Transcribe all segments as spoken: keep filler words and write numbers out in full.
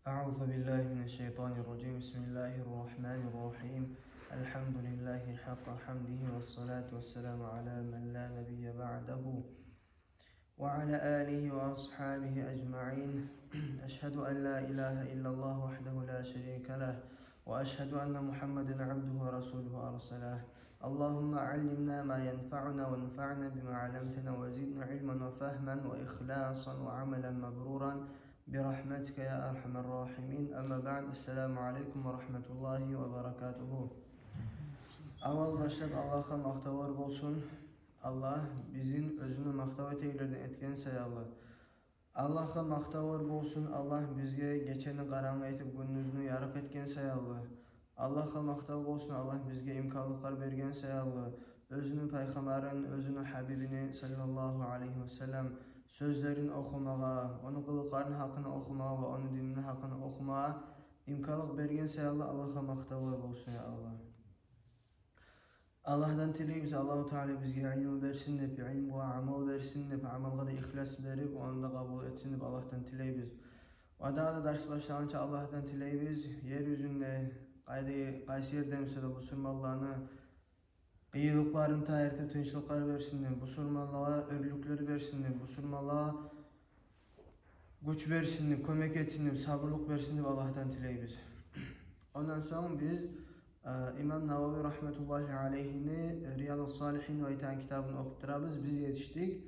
أعوذ بالله من الشيطان الرجيم. بسم الله الرحمن الرحيم. الحمد لله حق حمده، والصلاة والسلام على من لا نبي بعده، وعلى آله وأصحابه أجمعين. أشهد أن لا إله إلا الله وحده لا شريك له، وأشهد أن محمدا عبده ورسوله أرسله. اللهم علمنا ما ينفعنا، وانفعنا بما علمتنا، وزدنا علما وفهما وإخلاصا وعملا مبرورا، برحمتك يا أرحم الراحمين. أما بعد، السلام عليكم ورحمة الله وبركاته. Аввал башлап Аллагьгъа макътавлар болсун. Аллагь бизин оьзюне макътав этегенлерден этген саялы. Аллагьгъа макътавлар болсун, Аллагь бизге гечени къарангы этип, гюндюзню ярыкъ этген саялы. Аллагьгъа макътав болсун, Аллагь бизге имканлыкълар берген саялы, оьзюню пайхаммарын, оьзюню хабибини, саллаллагьу алайгьи ва саллам, сёзлерин охумагъа, ону къылыкъларыны гьакъын охумагъа ва ону динини гьакъын охумагъа имканлыкъ берген саялы Аллагьгъа макътавлар болсун, я Аллагь. Аллагьдан тилейбиз, Аллагьу Таала бизге илму берсин деп, илмугъа амал берсин деп, амалгъа да ихлас берип, ону да къабул этсин деп Аллагьдан тилейбиз. Ва дагъы да дарс башлагъынча Аллагьдан тилейбиз, ер юзюнде къайда, къайсы ерде буса да бусурманланы къыйынлыкъларын тайдырып, тынчлыкълар берсин деп, бусурманлагъа оьрлюклер берсин деп, бусурманлагъа гюч берсин деп, кёмек этсин деп, сабурлукъ берсин деп Аллагьдан тилейбиз. Ондан сонг биз, э, имам Навави рагьматуллагьи алайгьини Риядус-Салигьин деп айтагъан китабын охуп турабыз. Биз етишдик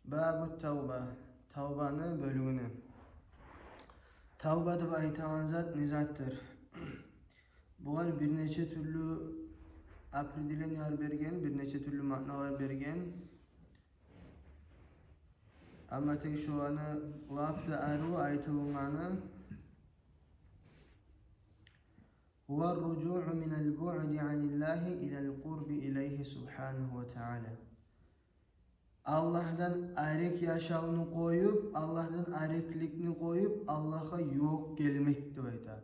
Бабу тавба, тавбаны бёлюгюне. Тавба деп айтагъан зат не затдыр? Бугъар бир нече тюрлю определениялар берген, бир нече тюрлю маъналар берген. Амма тек шоланы лап да арив айтылгъаны: هو الرجوع من البعد عن الله إلى القرب إليه سبحانه وتعالى. Аллагьдан арек яшавну къоюп, Аллагьдан арекликни къоюп, Аллагьгъа ювукъ гелмек деп айта.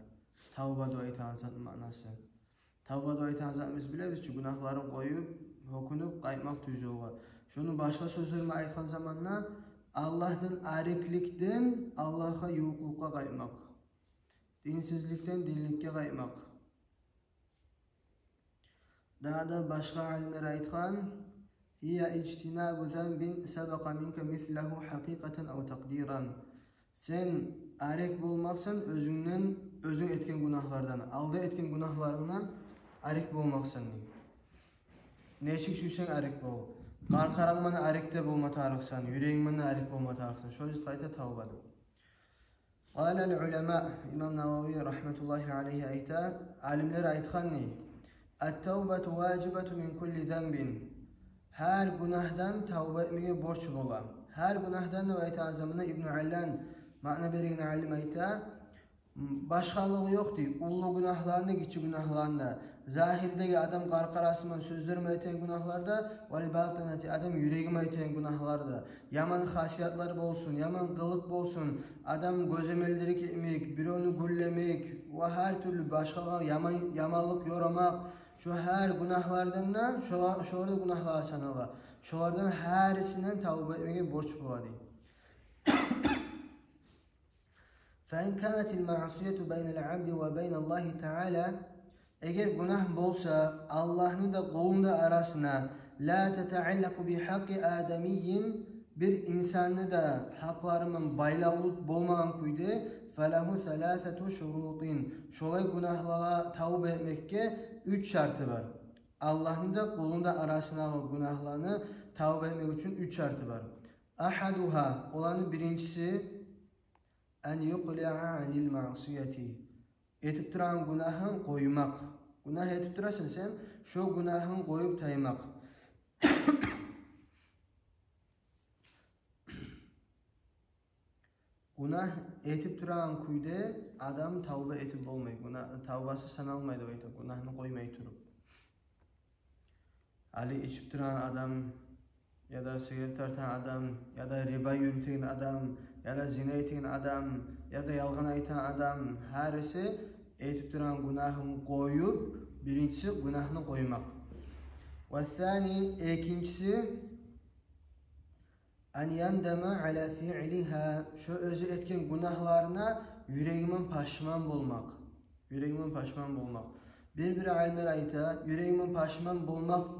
Тавба деп айтагъан затны маънасы. Тавба деп айтагъан затны биз билебиз чи, гюнагьларын къоюп, гьёкюнюп къайтмакъ тюз ёлгъа. Шуну башгъа сёзлер булан айтгъан заманда, Аллагьдан арекликден Аллагьгъа ювукълукъгъа къайтмакъ, динсизликден динликге къайтмакъ. Дагъы да башгъа алимлер айтгъан: هي اجتناب ذنب سبق منك مثله حقيقة أو تقديرا. Сен арек болмакъсан оьзюнгден, оьзюнг этген гюнагьлардан, алда этген гюнагьларынгдан арек болмакъсан дей. Нечик сюйсенг арек бол. Къаркъарангман арек де болма тарыкъсан, юрегингман арек болма тарыкъсан. Шо затгъа айта тавба деп. قال العلماء, имам Навави рагьматуллагьи алайгьи айта, алимлер айтгъан дей: التوبة واجبة من كل ذنب. Гьар гюнагьдан тавба этмеге борч бола. Гьар гюнагьдан деп айтагъан заманда Ибну Аллан, маъна берген алим, айта, башгъалыгъы ёкъ дей, уллу гюнагьланы да, гиччи гюнагьланы да. Загьирдеги адам къаркъарасыман, сёзлериман этеген гюнагьлар да, والباطنة, адам юрегиман этеген гюнагьлар да. Яман хасиятлар болсун, яман къылыкъ болсун, адам гёземелдирип гетмек, биревню гюллемек ва гьар тюрлю башгъагъа яман, яманлыкъ ёрамакъ, шо гьар гюнагьлардан да, шола-, шолар да гюнагьлагъа санала. Шолардан гьарисинден тавба этмеге борч бола дей. فإن كانت المعصية بين العبد وبين الله تعالى, эгер гюнагь болса Аллагьны да, къулну да арасына, لا تتعلق بحق آدمي, бир инсанны да гьакъларыман байлавлу болмагъан кюйде, فله ثلاثة شروط, шолай гюнагьлагъа тавба этмекге уьч шарты бар. Аллагьны да, къулну да арасындагъы гюнагьланы тавба этмек учун уьч шарты бар. أحدها, оланы биринчиси, أن يقلع عن المعصية, этип турагъан гюнагьын къоймакъ. Гюнагь этип турасан сен, шо гюнагьын къоюп таймакъ. Гюнагь этип турагъан кюйде адам тавба этип болмай. Гюна-, тавбасы саналмай деп айта, гюнагьны къоймай туруп. Гьали ичип турагъан адам, яда сигарет тартагъан адам, яда риба юрютеген адам, яда зина этеген адам, яда ялгъан айтагъан адам, гьариси этип турагъан гюнагьын къоюп, биринчиси гюнагьны къоймакъ. والثاني, экинчиси, أن يندم على فعلها, шо оьзю этген гюнагьларына юрегимен пашман болмакъ. Юрегимен пашман болмакъ. Бир-бир алимлер айта, юрегимен пашман болмакъ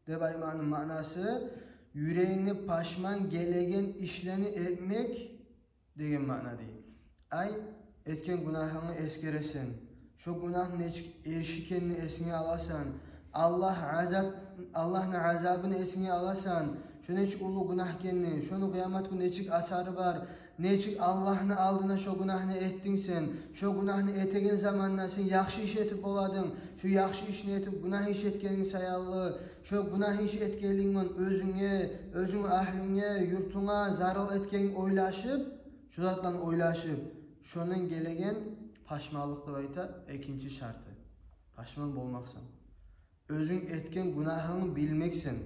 деп айтмакъны маънасы, юрегингде пашман гелеген ишлени этмек деген маъна дей. Ай, этген гюнагьынгны эсгересен, шо гюнагь нечик эрши экенни эсинге аласан, Аллагь азап, Аллагьны азабын эсинге аласан, шо нечик уллу гюнагь экенни, шону къыямат гюн нечик асары бар, нечик Аллагьны алдына шо гюнагьны этдинг сен, шо гюнагьны этеген заманда сен яхшы иш этип боладынг, шо яхшы ишни этип гюнагь иш этгенинг саялы, шо гюнагь иш этгенлигингден оьзюнге, оьзюнг агьлюнге, юртунга зарал этгенинг ойлашып, шо затланы ойлашып, шондан гелеген пашманлыкъ деп айта экинчи шарты. Пашман болмакъсан. Оьзюнг этген гюнагьынгны билмексен,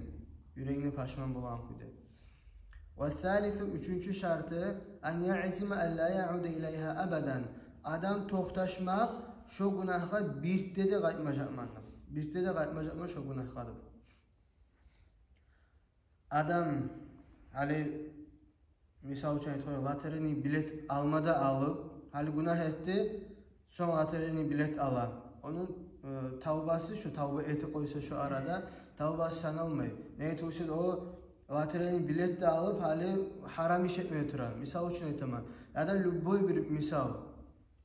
юрегингде пашман болгъан кюйде. Ва салису, уьчюнчю шарты, ан яъзима ан ла яъуда илайгьа абадан. Адам токъташмакъ, шо гюнагьгъа бирт де къайтмажакъман деп. Бирт де къайтмажакъман шо гюнагьгъа деп. Адам, гьали, мисал учун айтайыкъ, лотерейный билет алма да алып, гьали гюнагь этди, сонг лотерейный билет ала. Ону, э, тавбасы, шо тавба этип къойса шо арада, тавбасы саналмай. Неге тюгюл де о лотерейный билет де алып, гьали гьарам иш этмеге тура. Мисал учун айтаман. Яда любой бир мисал.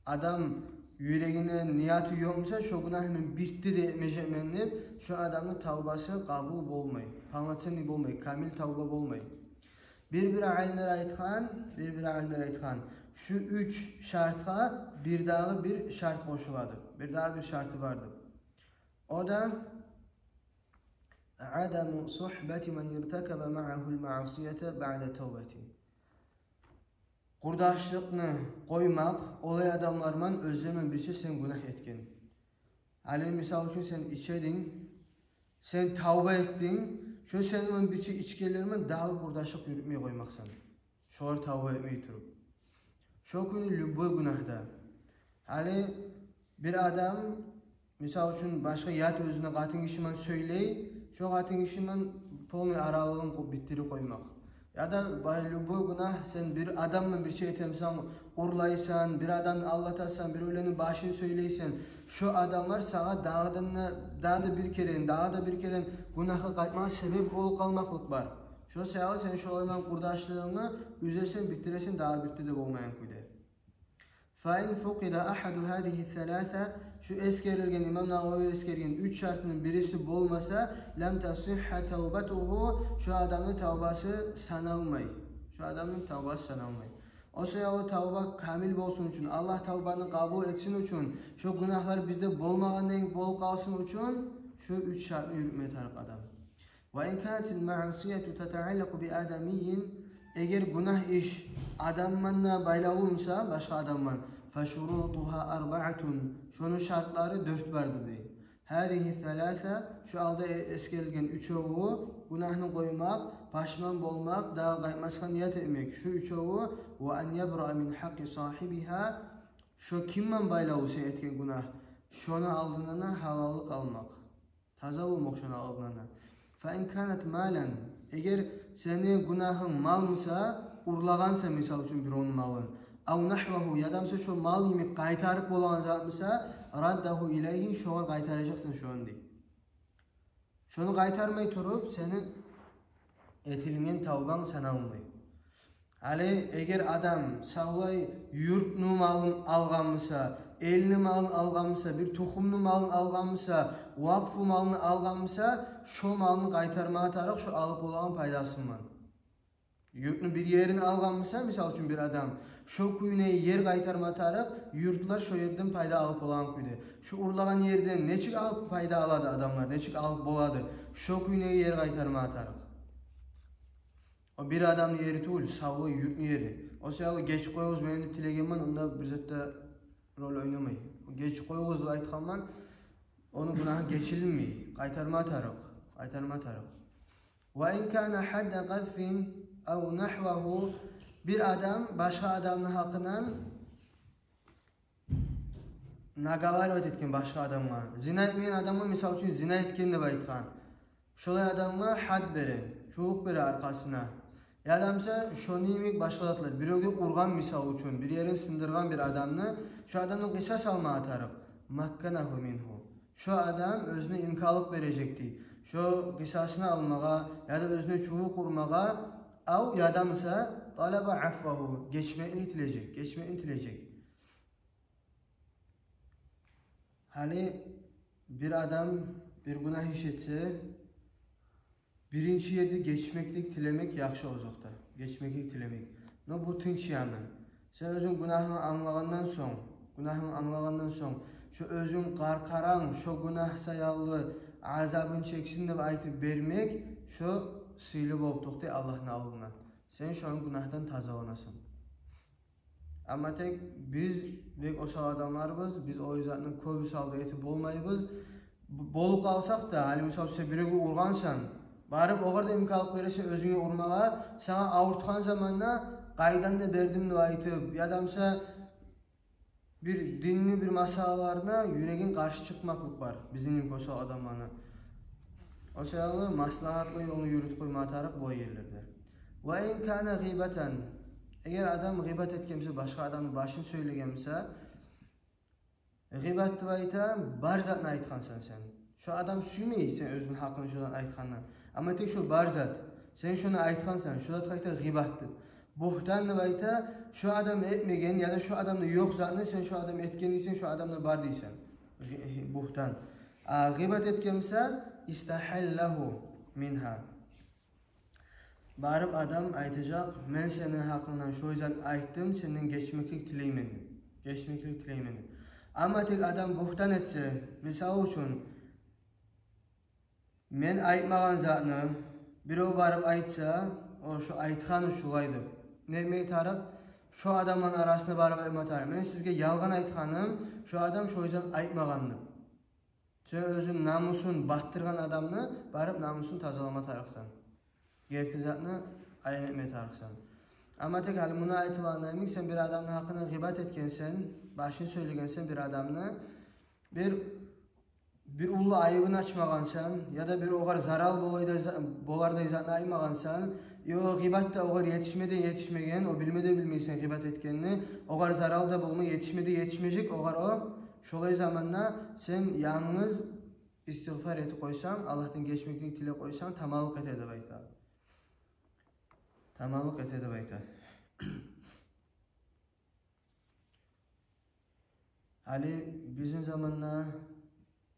Адам юрегинде нияты ёкъ буса, шо гюнагьны мен бирт де этмежекмен деп, шо адамны тавбасы къабул болмай, полноценный болмай, камил тавба болмай. Бир-бир алимлер айтгъан, бир-бир алимлер айтгъан, шу уьч шартгъа бир дагъы бир шарт къошулады. Бир дагъы бир шарты бар деп. О да, адаму сугьбати ман иртакаба магьагьул маъсията баъда тавбати. Къурдашлыкъны къоймакъ олай адамлар булан, оьзлер булан бирче сен гюнагь этген. Гьали, мисал учун, сен ичединг, сен тавба этдинг, шо сени булан бирче ичгенлер булан дагъы къурдашлыкъ юрютмей къоймакъсан. Шолар тавба этмей туруп. Шо кюйню любой гюнагьда. Гьали бир адам, мисал учун, башгъа ят оьзюню къатын гиши булан сёйлей, шо къатын гиши булан полный аралыгъын къу-, битдирип къоймакъ. Яда ба-, любой гюнагь, сен бир адам булан бирче этемсен, урлайсан, бир адамны алдатасан, бир оьлени башын сёйлейсен, шо адамлар сагъа дагъы да, дагъы да бир керен, дагъы да бир керен гюнагьгъа къайтмагъа себеп болуп къалмакълыкъ бар. Шо саялы сен шолар булан къурдашлыгъынгны уьзесен, битдиресен, дагъы бирт де болмайгъан кюйде. Фа ин фукъида агьаду гьазигьи саласа, шу эсгерилген, имам Нававий эсгерген уьч шартыны бириси болмаса, лам тасигьгьа тавбатугьу, шо адамны тавбасы саналмай. Шо адамны тавбасы саналмай. О саялы тавба камил болсун учун, Аллагь тавбаны къабул этсин учун, шо гюнагьлар бизде болмагъан йимик болуп къалсын учун, шу уьч шартны юрютме тарыкъ адам. Ва ин канатил маъсияту татааллакъу би адамийин, эгер гюнагь иш адам булан да байлавлу буса, башгъа адам булан, фа шурутугьа арбаатун, шону шартлары дёрт бардыр дей. Гьазигьи саласа, шу алда э-, эсгерилген уьчевю, гюнагьны къоймакъ, пашман болмакъ, дагъы къайтмасгъа ният этмек, шу уьчевю, ва ан ябраа мин гьакъкъи сагьибигьа, шо ким булан байлавлу сен этген гюнагь, шону алдындан да гьалаллыкъ алмакъ. Таза болмакъ шону алдындан да. Фа ин канат малан, эгер сени гюнагьынг мал буса, урлагъансан, мисал учун, биревню малын, ав нагьвагьу, яда буса шо мал йимик къайтарып болагъан зат буса, раддагьу илайгьи, шогъар къайтаражакъсан шону дей. Шону къайтармай туруп, сени этилинген тавбанг саналмай. Гьали эгер адам савлай юртну малын алгъан буса, элни малын алгъан буса, бир тухумну малын алгъан буса, вакъфу малын алгъан буса, шо малын къайтармагъа тарыкъ шо алып болагъан пайдасы булан. Юртну бир ерин алгъан буса, мисал учун, бир адам, шо кюйню ер къайтарма тарыкъ, юртлар шо ерден пайда алып болагъан кюйде. Шо урлагъан ерден нечик алып пайда алады адамлар, нечик алып болады, шо кюйню ер къайтарма тарыкъ. О бир адамны ери тюгюл, савлай юртну ери. О саялы гечип къоюгъуз мени деп тилегенмен, онда бир зат да роль ойнамай. Гечип къоюгъуз деп айтгъанман, ону гюнагьы гечилинмей, къайтарма тарыкъ, къайтарма тарыкъ. Ва ин кана гьадда къазфин ав нагьвагьу, бир адам башгъа адамны гьакъындан наговаривать этген башгъа адамгъа. Зина этмеген адамгъа, мисал учун, зина этген деп айтгъан. Шолай адамгъа гьад бере, чубукъ бере аркъасына. Яда буса шону йимик башгъа затлар. Биревге ургъан, мисал учун, бир ерин сындыргъан бир адамны, шо адамны къысас алма тарыкъ. Макканагьу мингьу. Шо адам оьзюне имканлыкъ бережек дей шо къысасны алмагъа, яда оьзюне чувукъ урмагъа. Ав яда буса талаба афвагьу, гечмекни тилежек, гечмекни тилежек. Гьали бир адам бир гюнагь иш этсе, биринчи ерде гечмеклик тилемек яхшы озокъда. Гечмеклик тилемек. Но бу тынч яны. Сен оьзюнг гюнагьынгны англагъандан сонг, гюнагьынгны англагъандан сонг, шо оьзюнг къаркъаранг шо гюнагь саялы азабын чексин деп айтып бермек, шо сыйлы болуп токътай Аллагьны алдына. Сен шону гюнагьдан тазаланасан. Амма тек биз бек осал адамларбыз, биз о затны кёбюсю гьалда этип болмайбыз. Б-, болуп къалсакъ да, гьали мисал учун сен биревге ургъансан, барып огъар да имканлыкъ бересен оьзюнге урмагъа, сагъа авуртгъан заманда къайдан да бердим деп айтып, яда буса бир динни бир масъалаларына юрегинг къаршы чыкъмакълыкъ бар бизин йимик осал адамланы. О саялы маслагьатлы ёлну юрютюп къойма тарыкъ бу ерлерде. Ва ин кана гъибатан. Эгер адам гъибат этген буса, башгъа адамны башын сёйлеген буса, гъибат деп айта бар затны айтгъансан сен. Шо адам сюймей сен оьзюню гьакъынгны шодан айтгъанны. Амма тек шо бар зат, сен шону айтгъансан, шо затгъа айта гъибат деп. Бугьтан деп айта шо адам этмеген яда шо адамда ёкъ затны сен шо адам этген дейсен, шо адамда бар дейсен. Гъи-, гъи-, бугьтан. А гъибат этген буса, истагьаллагьу мингьа. Барып адам айтажакъ: «Мен сени гьакъынгдан шо зат айтдым, сенден гечмеклик тилеймен», — деп. «Гечмеклик тилеймен», — деп. Амма тек адам бугьтан этсе, мисал учун, мен айтмагъан затны бирев барып айтса, о шо айтгъаны шулай деп, не этме тарыкъ? Шо адамланы арасына барып айтма тарыкъ: «Мен сизге ялгъан айтгъаным, шо адам шо зат айтмагъан», — деп. Сен оьзюню намусун батдыргъан адамны барып намусун тазалама тарыкъсан. Герти затны аян этме тарыкъсан. Амма тек гьали муна айтылагъан йимик, сен бир адамны гьакъына гъибат этгенсен, башын сёйлегенсен бир адамны, бир, бир уллу айыбын ачмагъансан, яда бир огъар зарал болайдай за-, болардай затны айтмагъансан, и о гъибат да огъар етишме де етишмеген, о билме де билмей сен гъибат этгенни, огъар зарал да болмай, етишме де етишмежек огъар о. Шолай заманда сен янгыз истигъфар этип къойсанг, Аллагьдан гечмеклик тилеп къойсанг, таманлыкъ эте деп айта. Таманлыкъ эте деп айта. Гьали бизин заманда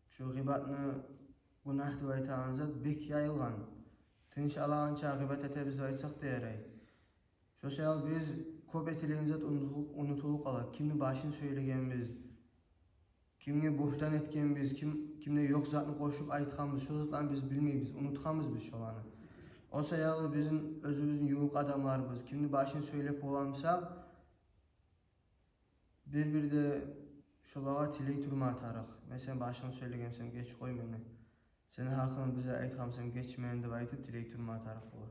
шу гъибатны гюнагь деп айтагъан зат бек яйылгъан. Тыныш алагъанча гъибат этебиз деп айтсакъ да ярай. Шо саялы биз кёп этилеген зат унутулуп, унутулуп къала. Кимни башын сёйлегенбиз, кимге бугьтан этгенбиз, ким, кимге ёкъ затны къошуп айтгъанбыз, шо затланы биз билмейбиз, унутгъанбыз биз шоланы. О саялы бизин оьзюбюзню ювукъ адамларыбыз кимни башын сёйлеп боламысакъ, бир-бирде шолагъа тилей турма тарыкъ. Мен сени башынгны сёйлегенсем, геч къой мени. Сени гьакъынгны бир зат айтгъанмысам, геч мени деп айтып тилей турма тарыкъ бола.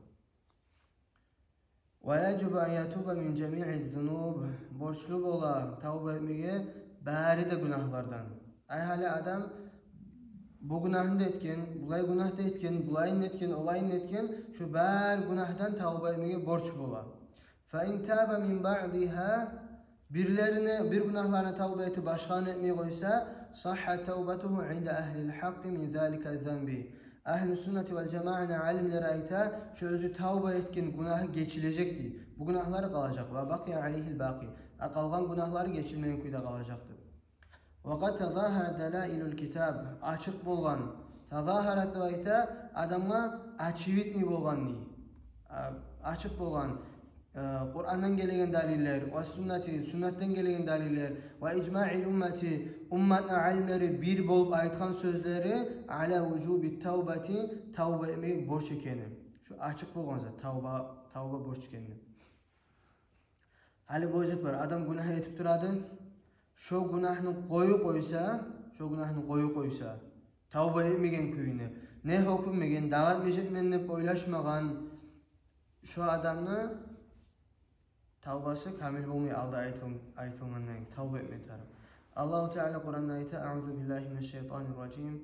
Ва яжибу ан ятуба мин жамиъи зунуб. Борчлу бола тавба этмеге бары да гюнагьлардан. Ай гьали адам бу гюнагьны да этген, булай гюнагь да этген, булайын да этген, олайын да этген, шу бары гюнагьдан тавба этмеге борч бола. Фа ин таба мин баъдигьа, бирлерине, бир гюнагьларына тавба этип, башгъаны этмей къойса, саххат тавбатугьу инда агьлил гьакъкъи мин залика занби. Агьлу суннати вал жамааны алимлери айта, шу оьзю тавба этген гюнагьы гечилежек дей. Бу гюнагьлары къалажакъ. Ва бакъия алайгьил бакъи. А къалгъан гюнагьлары гечилмеген кюйде къалажакъ деп. Ва къад тазагьара далаилул китаб. Ачыкъ болгъан. Тазагьарат деп айта адамгъа очевидный болгъан дей. А, ачыкъ болгъан. Э, Къурандан гелеген далиллер, ва суннати, суннатдан гелеген далиллер, ва ижмаъил уммати, умматны алимлери бир болуп айтгъан сёзлери, ала вужуби тавбати, тавба этмеге борч экени. Шу ачыкъ болгъан зат, тавба, тавба борч экени. Гьали бу зат бар, адам гюнагь этип турады, шо гюнагьны къоюп къойса, шо гюнагьны къоюп къойса, тавба этмеген кюйню, не гьёкюнмеген, дагъы этмежекмен деп ойлашмагъан, шо адамны тавбасы камил болмай, алда айтыл-, айтылгъандан тавба этме тарыкъ. Аллагьу Таала Къуранда айта: «Аузу биллагьи минаш шайтанир ражим.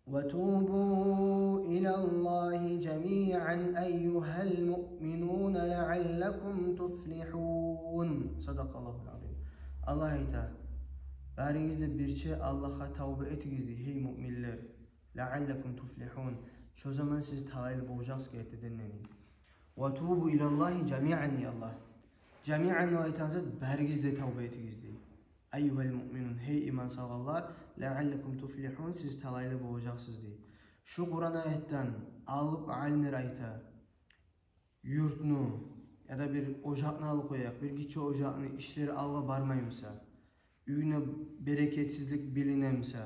وتوبوا إلى الله جميعا أيها المؤمنون لعلكم تفلحون. صدق الله العظيم. Аллагь айта: «Баригиз де бирче Аллагьгъа тавба этигиз, – дей, – гьей муъминлер. لعلكم تفلحون. Шо заман сиз талайлы болажакъсыз гертиден де». «وتوبوا إلى الله جميعا», – дей Аллагь. «جميعا» деп айтагъан зат, баригиз де тавба этигиз, – дей. «أيها المؤمنون, гьей иман салгъанлар, لعلكم تفلحون, сиз талайлы болажакъсыз», – дей. Шу Къуран аятдан алып алимлер айта: юртну яда бир ожакъны алып къояйыкъ, бир гиччи ожакъны ишлери алгъа бармай буса, уьюне берекетсизлик билине буса,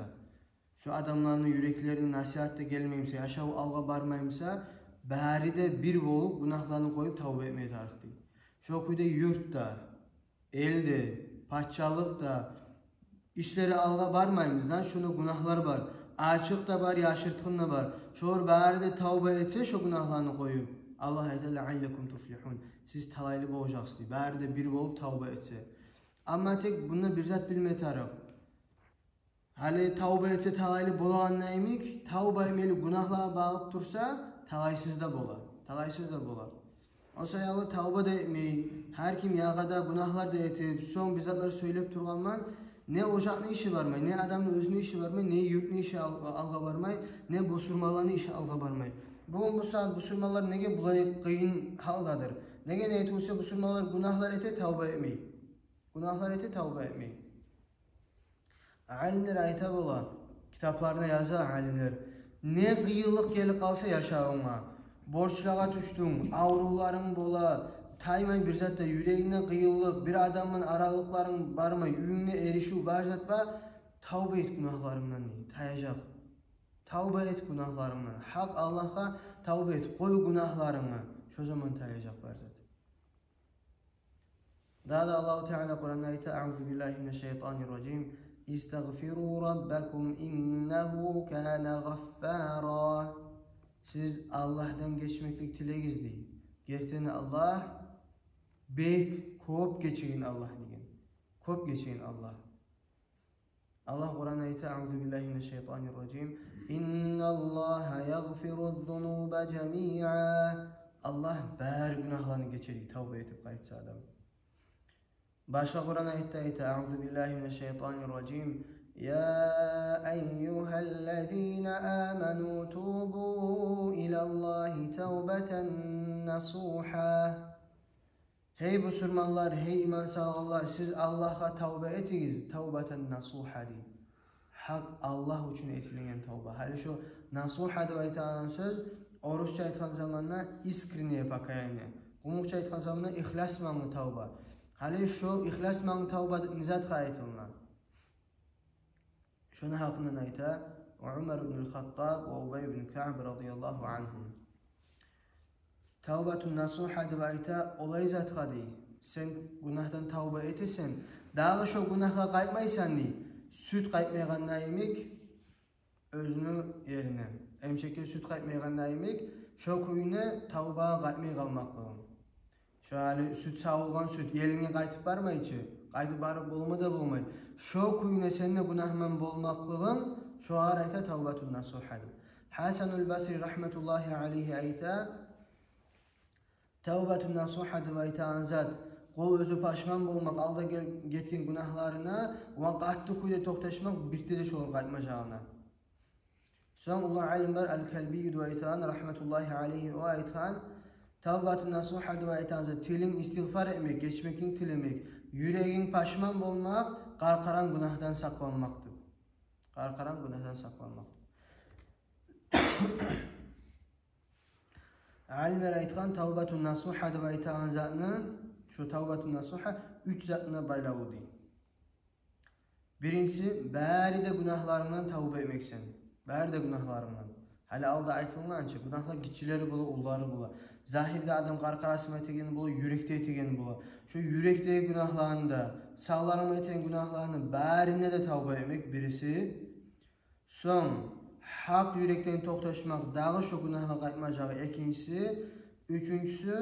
шо адамланы юреклерине насигьат да гелмей буса, яшав алгъа бармай буса, бары да бир болуп гюнагьларын къоюп тавба этмеге тарыкъ, – дей. Шо кюйде юрт да, эл де, пачалыкъ да, ишлери алгъа бармай буса, шунда гюнагьлар бар. Ачыкъ да бар, яшыртгъын да бар. Шолар бары да тавба этсе, шо гюнагьларын къоюп, Аллагь айта: «لعلكم تفلحون. Сиз талайлы болажакъсыз», – дей. Бары да бир болуп тавба этсе. Амма тек мунда бир зат билме тарыкъ. Гьали тавба этсе талайлы болагъан йимик, тавба этмейли гюнагьлагъа багъып турса, талайсыз да бола. Талайсыз да бола. О саялы тавба да этмей, гьар ким ягъада гюнагьлар да этип, сонг бир затлар сёйлеп тургъанман, не ожакъны иши бармай, не адамны оьзюню иши бармай, не юртну иши ал-, алгъа бармай, не бусурманланы иши алгъа бармай. Бугюн бу сагьат бусурманлар неге булай къыйын гьалдадыр? Неге не этип буса бусурманлар гюнагьлар эте, тавба этмей? Гюнагьлар эте, тавба этмей. Алимлер айта бола, китапларына яза алимлер: не къыйынлыкъ гелип къалса яшавунга, борчлагъа тюшдюнг, аврувларынг бола, таймай бир зат да, юрегингде къыйынлыкъ, бир адам булан аралыкъларынг бармай, уьюнгде эришив, бар зат бар, тавба эт гюнагьларынгдан, – дей, – таяжакъ. Тавба эт гюнагьларынгдан. Гьакъ Аллагьгъа тавба эт, къой гюнагьларынгны. Шо заман таяжакъ бар зат. Дагъы да Аллагьу Таала Къуранда айта: «أعوذ بالله من الشيطان الرجيم. استغفروا ربكم إنه كان غفارا». Сиз Аллагьдан гечмеклик тилегиз, – дей. Гертиден Аллагь бек кёп гечеген Аллагь деген. Кёп гечеген Аллагь. Аллагь Къуранда айта: «أعوذ بالله من الشيطان الرجيم. إن الله يغفر الذنوب جميعا». Аллагь бары гюнагьланы гече, – дей, – тавба этип къайтса адам. Башгъа Къуран аятда айта: «أعوذ بالله من الشيطان الرجيم. يا أيها الذين آمنوا توبوا إلى الله توبة نصوحا». Гьей бусурманлар, гьей иман салгъанлар, сиз Аллагьгъа тавба этигиз, тавбатан насуха, – дей. Гьакъ Аллагь учун этилинген тавба. Гьали шо насуха деп айтагъан сёз, орусча айтгъан заманда искреннее покаяние, къумукъча айтгъан заманда ихлас мангы тавба. Гьали шо ихлас мангы тавба не затгъа айтылына? Шону гьакъындан айта Умар ибн аль-Хаттаб ва Убай ибн Каъб радияллагьу ангьум. Тавбатун насуха деп айта олай затгъа, – дей. Сен гюнагьдан тавба этесен, дагъы шо гюнагьгъа къайтмайсан, – дей. Сют къайтмайгъанда йимик оьзюню ерине, эмчекге сют къайтмайгъанда йимик, шо кюйде тавбагъа къайтмай къалмакълыгъынг. Шо гьали сют савулгъан сют, елинге къайтып бармай чы, къайтып барып болма да болмай. Шо кюйде сен де гюнагьман болмакълыгъынг, шогъар айта тавбатун насуха деп. Гьасанул Басри рагьматуллагьи алайгьи айта: тавбатун насуха деп айтагъан зат, къул оьзю пашман болмакъ алда гел-, гетген гюнагьларына ва къатты кюйде токъташмакъ бирде де шогъар къайтмажагъына. Сонг уллу алим бар, Аль-Калбий деп айтагъан, рагьматуллагьи алайгьи, о айтгъан: тавбатун насуха деп айтагъан зат тилинг истигъфар этмек, гечмеклик тилемек, юрегинг пашман болмакъ, къаркъаранг гюнагьдан сакъланмакъ деп. Къаркъаранг гюнагьдан сакъланмакъ. Алимлер айтгъан, тавбатун насуха деп айтагъан затны, шо тавбатун насуха уьч затына байлавлу, – дей. Биринчиси, бары да гюнагьларынгдан тавба этмексен. Бары да гюнагьларынгдан. Гьали алда айтылгъанча, гюнагьлар гиччилери бола, уллулары бола. Загьирде адам къаркъарасына этеген бола, юрекде этеген бола. Шо юрекдеги гюнагьларын да, санларынг этеген гюнагьларын да, барына да тавба этмек, бириси. Сонг гьакъ юрекден токъташмакъ, дагъы шо гюнагьгъа къайтмажакъ, экинчиси. Уьчюнчюсю,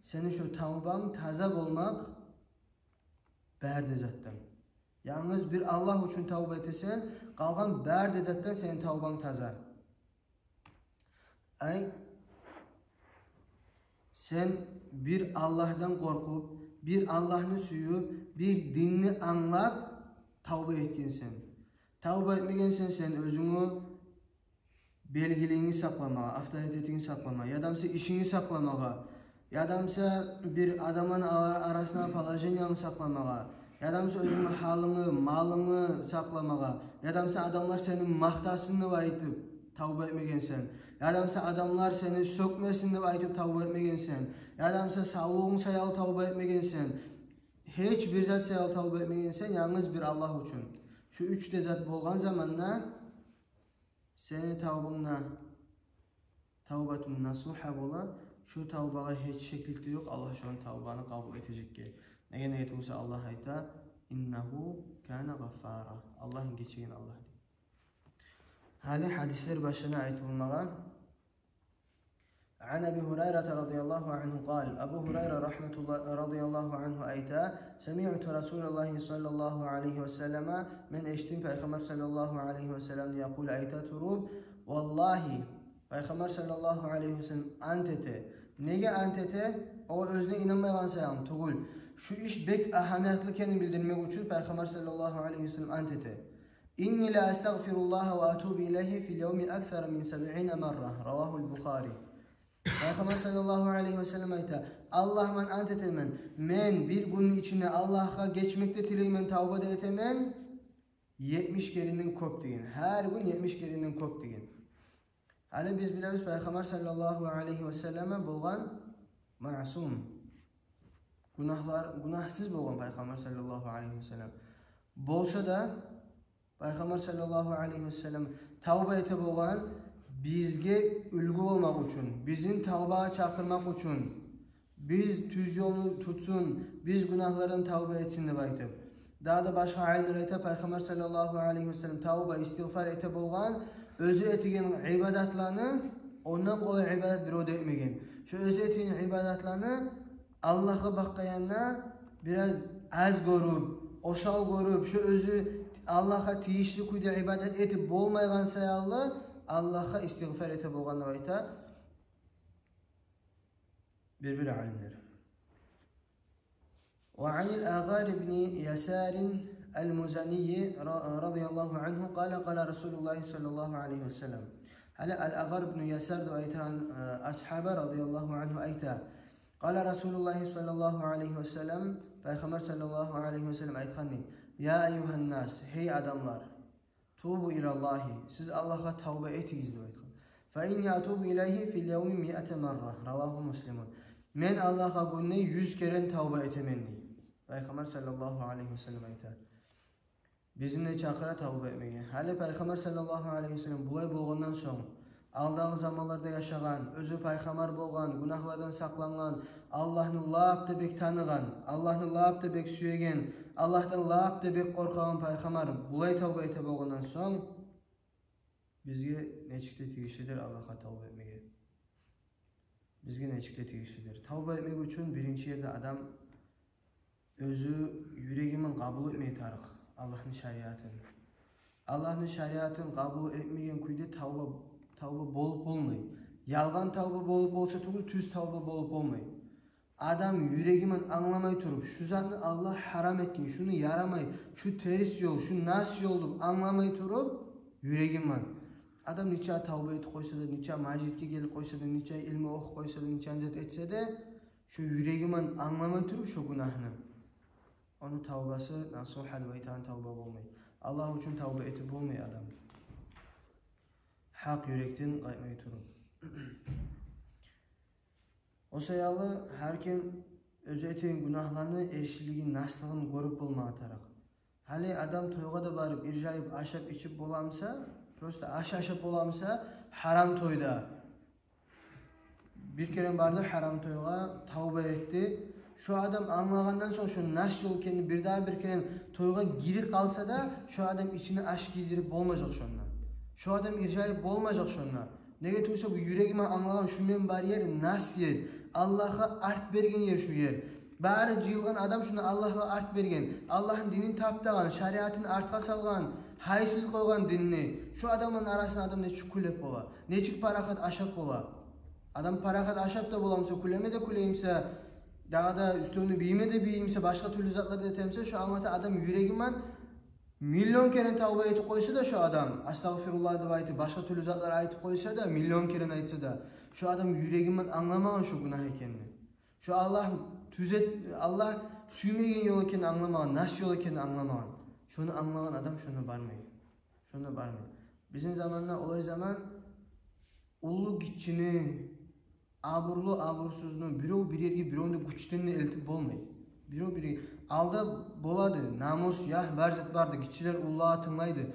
сени шо тавбанг таза болмакъ бары да затдан. Янгыз бир Аллагь учун тавба этесен, къалгъан бары да затдан сени тавбанг таза. Ай, сен бир Аллагьдан къоркъуп, бир Аллагьны сююп, бир динни англап тавба этгенсен. Тавба этмегенсен сен оьзюнгню белгилигингни сакъламагъа, авторитетингни сакъламагъа, ядамса ишингни сакъламагъа, ядамса бир адамланы ара-, арасында положениягъны сакъламагъа, ядамса оьзюнгню гьалынгны, малынгны сакъламагъа, ядамса адамлар сени макътасын деп айтып тавба этмегенсен, ядамса адамлар сени сёкмесин деп айтып тавба этмегенсен, ядамса савлугъунг саялы тавба этмегенсен, гьеч бир зат саялы тавба этмегенсен, янгыз бир Аллагь учун. Шу уьч де зат болгъан заманда сени тавбанг да тавбатун насугьа бола, шу тавбагъа гьеч шеклик де ёкъ, Аллагь шону тавбаны къабул этежекге. Неге, неге тюгюл буса Аллагь айта: «Иннагьу кана гъаффара». Аллагь гечеген Аллагь дей. Гьали гьадислер башлана айтылмагъа. عن أبي هريرة رضي الله عنه قال, Абу Гьурайра рагьматуллагь, радияллагьу ангьу айта: سمعت رسول الله صلى الله عليه وسلم, мен эшитдим Пайхаммар саллаллагьу алайгьи ва салламны, يقول, айта туруп: «Валлагьи», Пайхаммар саллаллагьу алайгьи ва саллам ант эте. Неге ант эте? О оьзюне инанмайгъан саялы тюгюл, шу иш бек агьамиятлы экенин билдирмек учун Пайхаммар саллаллагьу алайгьи ва саллам ант эте. «Инни ла астагъфируллагьа ва атубу илайгьи фил явми аксара мин сабъина марра». Равагьул Бухари. Пайхаммар саллаллагьу алайгьи ва саллам айта: «Аллагь, мен ант этемен, мен бир гюнню ичинде Аллагьгъа гечмек де тилеймен, тавба да этемен етмиш керенден кёп», — деген. Гьар гюн етмиш керенден кёп деген. Гьали биз билебиз, Пайхаммар саллаллагьу алайгьи ва саллам болгъан маъсум. Гюнагьлар, гюнагьсыз болгъан Пайхаммар саллаллагьу алайгьи ва саллам. Болса да, Пайхаммар саллаллагьу алайгьи ва саллам тавба эте болгъан бизге уьлгю болмакъ учун, бизин тавбагъа чакъырмакъ учун, биз тюз ёлну тутсун, биз гюнагьлардан тавба этсин деп айтып. Дагъы да башгъа алимлер айта, Пайхаммар саллаллагьу алайгьи ва саллам тавба, истигъфар эте болгъан, оьзю этеген ибадатланы, ондан къолай ибадат бирев де этмеген. Шо оьзю этеген ибадатланы Аллагьгъа бакъгъанда бираз аз гёрюп, осал гёрюп, шо оьзю Аллагьгъа тийишли кюйде ибадат этип болмайгъан саялы Аллагьгъа истигъфар эте болгъан деп айта бир-бир алимлер. وعن الأغر بن يسار المزني رضي الله عنه قال: قال رسول الله صلى الله عليه وسلم. Гьали Ал-Агъар ибну Ясар деп айтагъан, э, асгьаба радияллагьу ангьу айта: قال رسول الله صلى الله عليه وسلم, Пайхаммар саллаллагьу алайгьи ва саллам айтгъан дей: «Я айюгьан нас, гьей адамлар, тубу илаллагьи, сиз Аллагьгъа тавба этигиз», — деп айтгъан. «Фа инни атубу илайгьи фил явми миата марра». Равагьу Муслимун. «Мен Аллагьгъа гюнде юз керен тавба этемен», — дей Пайхаммар саллаллагьу алайгьи ва саллам айта. Бизин де чакъыра тавба этмеге. Гьали Пайхаммар саллаллагьу алайгьи ва саллам булай болгъандан сонг, алдагъы заманларда яшагъан, оьзю пайхаммар болгъан, гюнагьлардан сакълангъан, Аллагьны лап да бек таныгъан, Аллагьны лап да бек сюеген, Аллагьдан лап да бек къоркъагъан пайхаммар булай тавба эте болгъандан сонг, бизге нечик де тийишлидир Аллагьгъа тавба этмеге. Бизге нечик де тийишлидир. Тавба этмек учун биринчи ерде адам оьзю юреги мен къабул этмеге тарыкъ Аллагьны шариатын. Аллагьны шариатын къабул этмеген кюйде тавба, тавба болуп болмай. Ялгъан тавба болуп болса тюгюл, тюз тавба болуп болмай. Адам юреги мен англамай туруп, шу затны Аллагь гьарам этген, шуну ярамай, шу терс ёл, шу нас ёл деп англамай туруп, юреги мен. Адам нече тавба этип къойса да, нече межитге гелип къойса да, нече илму охуп къойса да, нече зат этсе де, шо юреги мен англамай туруп шо гюнагьны, ону тавбасы насугьа деп айтагъан тавба болмай. Аллагь учун тавба этип болмай адам, гьакъ юрекден къайтмай туруп. О саялы гьар ким оьзю этеген гюнагьланы эршилигин, наслыгъын гёрюп болмагъа тарыкъ. Гьали адам тойгъа да барып, иржайып, ашап-ичип боламыса, просто аш ашап боламыса, гьарам тойда. Бир керен барды гьарам тойгъа, тавба этди. Шо адам англагъандан сонг, шо нас ёл экенин, бирдагъы бир керен тойгъа гирип къалса да, шо адам ичине аш гийдирип болмажакъ шонда. Шо адам иржайып болмажакъ шонда. Неге тюгюл буса, бу юреги мен англагъан, шу мен бар ер нас ер, Аллагьгъа арт берген ер шу ер. Бары жыйылгъан адам шуну Аллагьгъа арт берген, Аллагьны динин таптагъан, шариатын артгъа салгъан, гьайсыз къойгъан динни. Шу адамланы арасында адам нечик кюлеп бола, нечик парахат ашап бола? Адам парахат ашап да боламса, кюлеме де кюлеймсе, дагъы да уьстевню бийиме де бийимсе, башгъа тюрлю затлар да этемсе, шу англата адам юреги ман миллион керен тавба этип къойса да шу адам, астагъфируллагь деп айтып, башгъа тюрлю затлар айтып къойса да, миллион керен айтса да, шу адам юреги ман англамагъан шу гюнагь экенни. Шу Аллагь тюзет, Аллагь сюймеген ёл экенни англамагъан, нас ёл экенни англамагъан. Шону англагъан адам шонда бармай. Шонда бармай. Бизин заманда олай заман, уллу гиччини, абурлу абурсузну, биров бир ерге бировну гючден де элтип болмай. Биров бир ерге, алда болады, намус, ягь, бар зат барды, гиччилер уллулагъа тынглайды.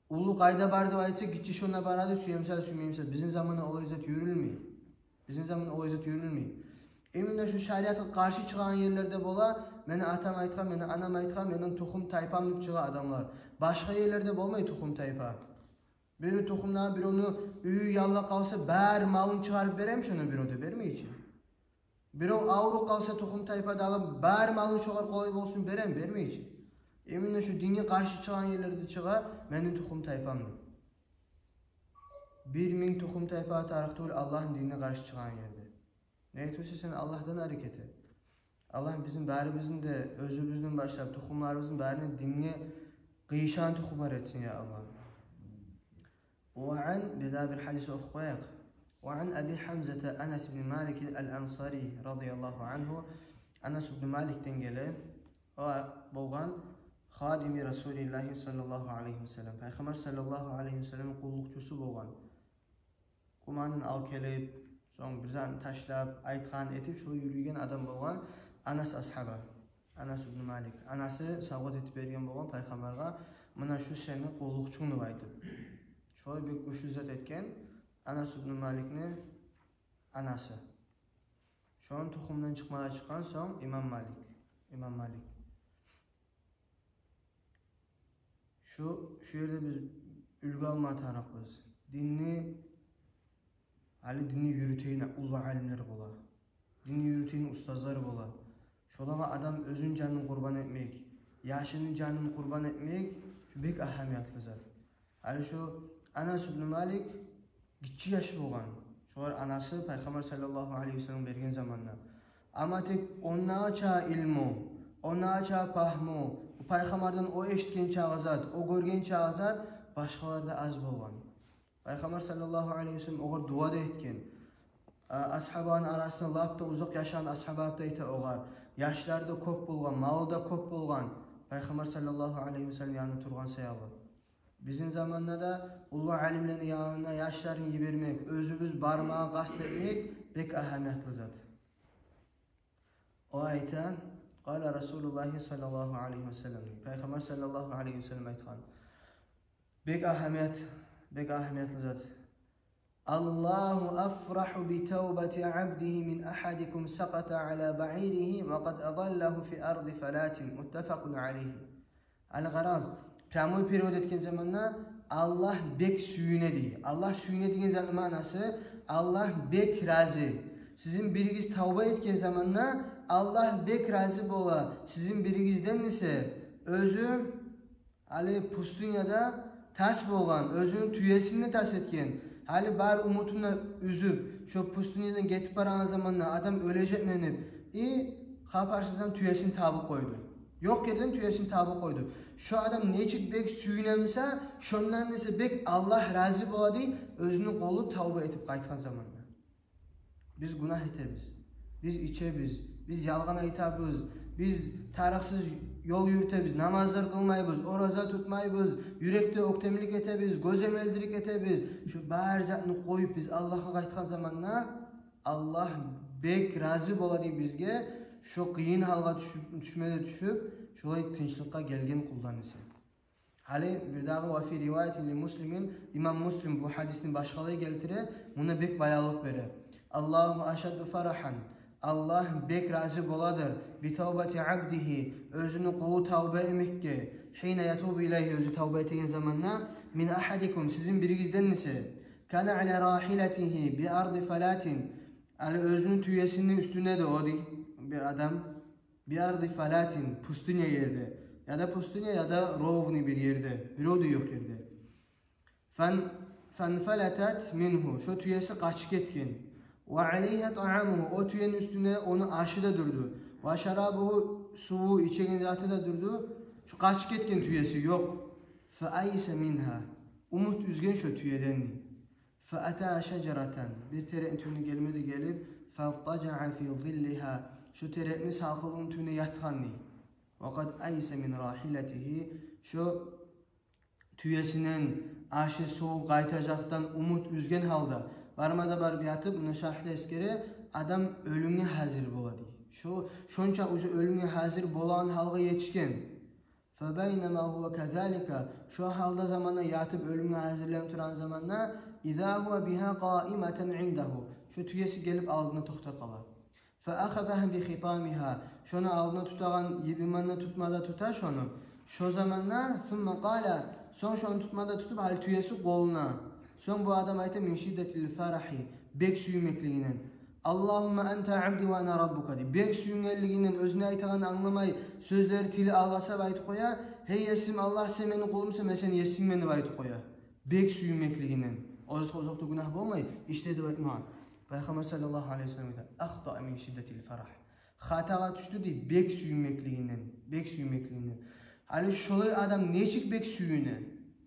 Уллу къайда бар деп айтса, гиччи шонда барады, сюемсе, сюймеймсе. Бизин заманда олай зат юрюлмей. Бизин заманда олай зат юрюлмей. Именно шу шариатгъа къаршы чыгъагъан ерлерде бола, мени атам айтгъан, мени анам айтгъан, мени тухум-тайпам деп чыгъа адамлар. Башгъа ерлерде болмай тухум-тайпа. Бир тухумда бировну уьюн яллап къалса, бар малын чыгъарып берем шону, биров да бермей чи. Биров авруп къалса, тухум-тайпадагъы бар малын шогъар къолай болсун берем, бермей чи. Именно шу динге къаршы чыгъагъан ерлерде чыгъа, мени тухум-тайпам деп. Бир минг тухум-тайпа тарыкъ тюгюл Аллагьны динине къаршы чыгъагъан ерде. Неге тюгюл эсе, сен Аллагьдан арек эте. Аллагь бизин барыбызны да, оьзюбюзден башлап, тухумларыбызны барын динге къыйышагъан тухумлар этсин, я Аллагь. Ва ан, бирдагъы бир гьадис охуп къояйыкъ. Ва ан Аби Гьамзата Анас ибн Малик ал-Ансари радияллагьу ангьу. Анас ибн Маликден геле, о болгъан хадими Расулиллагьи саллаллагьу алайгьи ва саллам. Пайхаммар саллаллагьу алайгьи ва саллам къуллукъчусу болгъан. Къуманын алып гелип, сонг бир затны ташлап, айтгъанын этип, шолай юрюйген адам болгъан Анас асгьаба. Анас ибн Малик. Анасы савгъат этип берген болгъан пайхаммаргъа, муна шу сени къуллукъчунг деп айтып. Шолай бек гючлю зат этген Анас ибн Маликни анасы. Шону тухумундан чыкъмагъа чыкъгъан сонг имам Малик. Имам Малик. Шу, шу ерде биз уьлгю алма тарыкъбыз. Динни, гьали динни юрютеген уллу алимлер бола. Динни юрютеген устазлар бола. Шолагъа адам оьзюню жанын къурбан этмек, яшыны жанын къурбан этмек, шу бек агьамиятлы зат. Гьали шу Анас ибн Малик гиччи яш болгъан. Шогъар анасы Пайхаммар саллаллагьу алайгьи ва саллам берген заманда. Амма тек ондагъыча илму, ондагъыча пагьму, бу Пайхаммардан о эшитген чагъы зат, о гёрген чагъы зат башгъаларда аз болгъан. Пайхаммар саллаллагьу алайгьи ва саллам огъар дуа да этген. А, асгьабаны арасында лап да узакъ яшагъан асгьаба деп айта огъар. Яшлары да кёп болгъан, малы да кёп болгъан. Пайхаммар саллаллагьу алайгьи ва саллам янында тургъан саялы. Бизин заманда да уллу алимлени янына яшларын йибермек, оьзюбюз бармагъа къаст этмек бек агьамиятлы зат. О айта, къала Расулуллагьи саллаллагьу алайгьи ва саллам. Пайхаммар саллаллагьу алайгьи ва саллам айтгъан. Бек агьамият, бек агьамиятлы зат. Аллагьу афрагьу би тавбати абдигьи мин агьадикум сакъата ала баиригьи ва къад адаллагьу фи арди фалатин. Муттафакъун алайгьи. Ал-Гъараз, прямой перевод этген заманда, Аллагь бек сююне дей. Аллагь сююне деген затны маънасы, Аллагь бек рази. Сизин биригиз тавба этген заманда Аллагь бек рази бола. Сизин биригизден эсе оьзю, гьали пустыняда тас болгъан, оьзюню тюесин де тас этген, гьали бар умутун да уьзюп, шо пустынядан гетип барагъан заманда адам оьлежекмен деп, и хабарсыздан тюесин табып къойду. Ёкъ ерден тюесин табып къойду. Шо адам нечик бек сююне буса, шондан эсе бек Аллагь рази бола дей, оьзюню къулу тавба этип къайтгъан заманда. Биз гюнагь этебиз. Биз ичебиз. Биз ялгъан айтабыз. Биз тарыкъсыз ёл юрютебиз. Намазлар къылмайбыз, ораза тутмайбыз, юрекде оьктемлик этебиз, гёземелдирик этебиз. Шу бар затны къоюп, биз Аллагьгъа къайтгъан заманда Аллагь бек рази бола дей бизге, шо къыйын гьалгъа тюшюп, тюшме де тюшюп, шолай тынчлыкъгъа гелген къулдан эсе. Гьали бирдагъы, ва фи риваятин ли Муслимин, имам Муслим бу гьадисни башгъалай гелтире, мунда бек баянлыкъ бере. Аллагьу ашадду фарагьан, Аллагь бек рази боладыр, би тавбати абдигьи, оьзюню къулу тавба этмекге, гьина ятубу илайгьи, оьзю тавба этеген заманда, мин агьадикум, сизин биригизден эсе, кана ала рагьилатигьи би арди фалатин, гьали оьзюню тюесини уьстюнде де о дей, бир адам, بأرض فلاة, пустыня ерде. Яда пустыня, яда ровный бир ерде. Бирев де ёкъ ерде. Фан-, فانفلتت منه, шо тюеси къачып гетген. وعليها طعامه, о тюени уьстюнде ону ашы да дюрдю. وشرابه, суву, ичеген заты да дюрдю. Шо къачып гетген тюеси, ёкъ. فأيس منها, умут уьзген шо тюеден. فأتى شجرة, бир терекни тюбюне гелме де гелип, فاضطجع في ظلها, шо терекни салкъынлыгъыны тюбюне ятгъан дей. وقد أيس من راحلته, шо тюесинден ашы, суву къайтажакъдан умут уьзген гьалда, барма да барып ятып, муна шаргьда эсгере, адам оьлюмге гьазир бола дей. Шо, шонча уже оьлюмге гьазир болагъан гьалгъа етишген. فبينما هو كذلك, шо гьалда заманда ятып оьлюмге гьазирленип турагъан заманда, إذا هو بها قائمة عنده, шо тюеси гелип алдына токътап къала. فأخذها بخطامها, шону алдына тутагъан йибин ман да тутма да тута шону. Шо заманда, ثم قال, сонг шону тутма да тутуп, гьали тюеси къолуна. Сонг бу адам айта: من شدة الفرح, бек сюймеклигинден. اللهم أنت عبدي وأنا ربك, дей. Бек сюйгенлигинден, оьзюню айтагъанын англамай, сёзлери тили алгъасап айтып къоя: «Гьей Есим Аллагь, сен мени къулумсан, мен сени Есингмен», — деп айтып къоя. Бек сюймеклигинден. Озокъда, озокъда, гюнагь болмай, ишде деп айтмагъан. Пайхаммар саллаллагьу алайгьи ва саллам айта: أخطأ من شدة الفرح. Хатагъа тюшдю, дей, бек сюймеклигинден, бек сюймеклигинден. Гьали шолай адам нечик бек сююне?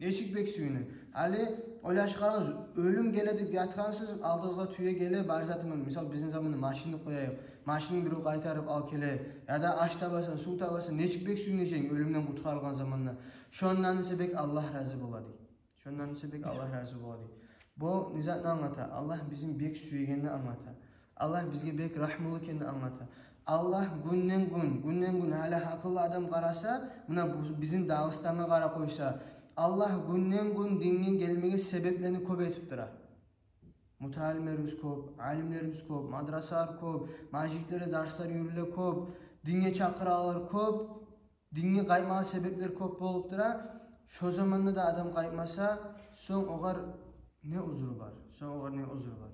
Нечик бек сююне? Гьали ойлашып къарагъыз, оьлюм геле деп ятгъансыз, алдыгъызгъа тюе геле, бар заты ман, мисал, бизин заманда машинни къояйыкъ. Машинни бирев къайтарып алып геле, яда аш табасан, сув табасан, нечик бек сююнежек оьлюмден къутгъарылгъан заманда. Шондан эсе бек Аллагь рази бола, дей. Шондан эсе бек Аллагь рази бола, дей. Бу не затны англата? Аллагь бизин бек сюегенни англата. Аллагь бизге бек рагьмулу экенни англата. Аллагь гюнден-гюн, гюнден-гюн, гьали гьакъыллы адам къараса, муна бу бизин Дагъыстангъа къарап къойса, Аллагь гюнден-гюн динге гелмеге себеплени кёп этип тура. Муталимлерибиз кёп, алимлерибиз кёп, мадрасалар кёп, межитлерде дарслар юрюле кёп, динге чакъыралар кёп, динге къайтмагъа себеплер кёп болуп тура. Шо заманда да адам къайтмаса, сонг огъар не узру бар? Сонг огъар не узру бар?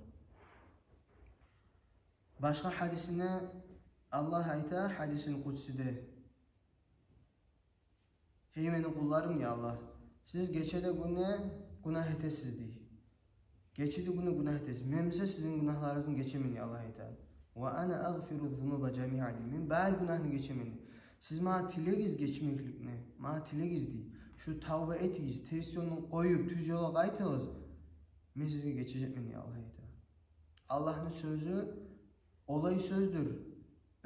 Башгъа гьадисинде Аллагь айта, гьадисил къудсиде: «Гьей мени къулларым, — дей Аллагь, — сиз гече де, гюн де гюнагь этесиз, — дей. — Гече де, гюн де гюнагь этесиз. Мен буса сизин гюнагьларыгъызны гечемен, — дей Аллагь айта. — وأنا أغفر الذنوب جميعا, — дей. — Мен бары гюнагьны гечемен. Сиз магъа тилегиз гечмекликни, магъа тилегиз, — дей. — Шу тавба этигиз, терс ёлну къоюп, тюз ёлгъа къайтыгъыз. Мен сизге гечежекмен», — дей Аллагь айта. Аллагьны сёзю олай сёздюр,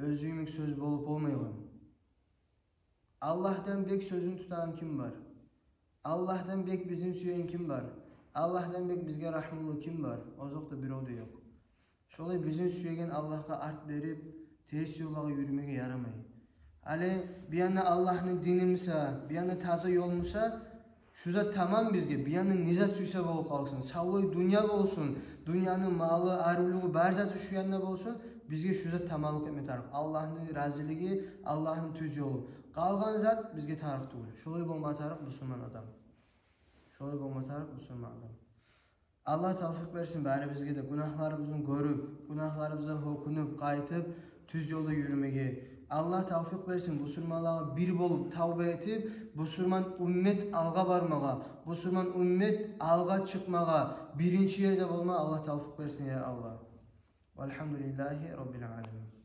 оьзю йимик сёз болуп болмайгъан. Аллагьдан бек сёзюн тутагъан ким бар? Аллагьдан бек бизин сюеген ким бар? Аллагьдан бек бизге рагьмулу ким бар? Озокъда, бирев де ёкъ. Шолай бизин сюеген Аллагьгъа арт берип, терс ёллагъа юрюмеге ярамай. Гьали бир янда Аллагьны дини буса, бир янда таза ёл буса, шу зат таман бизге, бир янда не зат сюйсе болуп къалсын. Савлай дюнья болсун, дюньяны малы, арывлугъу, бар заты шу янда болсун, бизге шу зат таманлыкъ этме тарыкъ. Аллагьны разилиги, Аллагьны тюз ёлу. Къалгъан зат бизге тарыкъ тюгюл. Шолай болма тарыкъ бусурман адам. Шолай болма тарыкъ бусурман адам. Аллагь тавфикъ берсин барыбызгъа да, гюнагьларыбызны гёрюп, гюнагьларыбызгъа гьёкюнюп, къайтып, тюз ёлда юрюмеге. Аллагь тавфикъ берсин бусурманлагъа бир болуп, тавба этип, бусурман уммет алгъа бармагъа, бусурман уммет алгъа чыкъмагъа, биринчи ерде болма Аллагь тавфикъ берсин, я Аллагь. والحمد لله رب العالمين.